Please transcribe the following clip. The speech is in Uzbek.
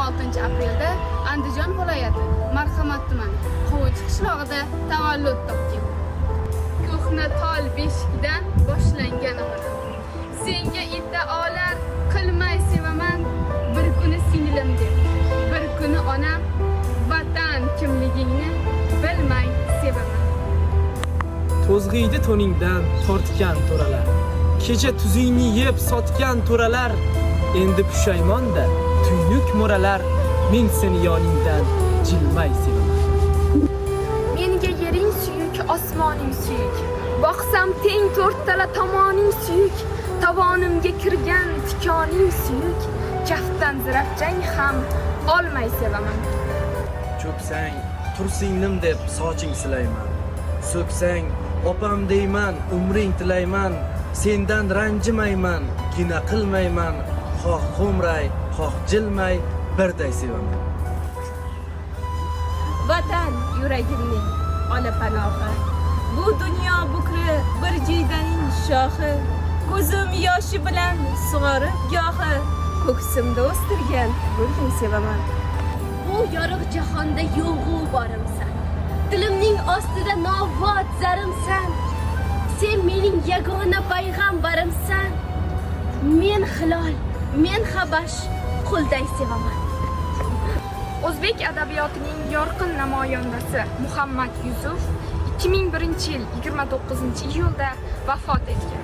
26 aprelda Andijon viloyati Marhamat tumani Qovunchi qishlog'ida tavallud topgan. Ko'hna tol beshikdan boshlangan olam. Senga iddaolar qilmay sevaman, bir kuni singlim deb, bir kuni onam, vatan kimligingni bilmay sevaman. To'zg'iydi to'ningdan tortgan to'ralar. Kecha tuzingni yeb sotgan to'ralar, endi pushaymonda tuynuk mo'ralar, men seni yoningdan jilmay sevaman. Menga yering suyuk, osmoning suyuk. Boqsam teng to'rttala tomoning suyuk. Tovonimga kirgan tikoning suyuk. Kaftdan zirapchang ham olmay sevaman. Cho'ksang, tur singlim deb soching silayman. So'ksang, opam deyman, umring tilayman. Sendan ranjimayman, gina qilmayman. Xoh xo'mray, xoh jilmay, birday sevaman. Vatan yuragimning ola panohi. Bu dunyo bukri bir jiydaning shoxi. Ko'zim yoshi bilan sug'orib gohi, ko'ksimda o'stirgan gulday sevaman. Bu yorug' jahonda yo'g'u borimsan. Dilimning ostida novvot zarimsan. Sen mening yagona payg'ambarimsan. Men hilol, men habash, qulday sevaman. O'zbek adabiyotining yorqin namoyandasi Muhammad Yusuf 2001-yil 29-iyulda vafot etgan.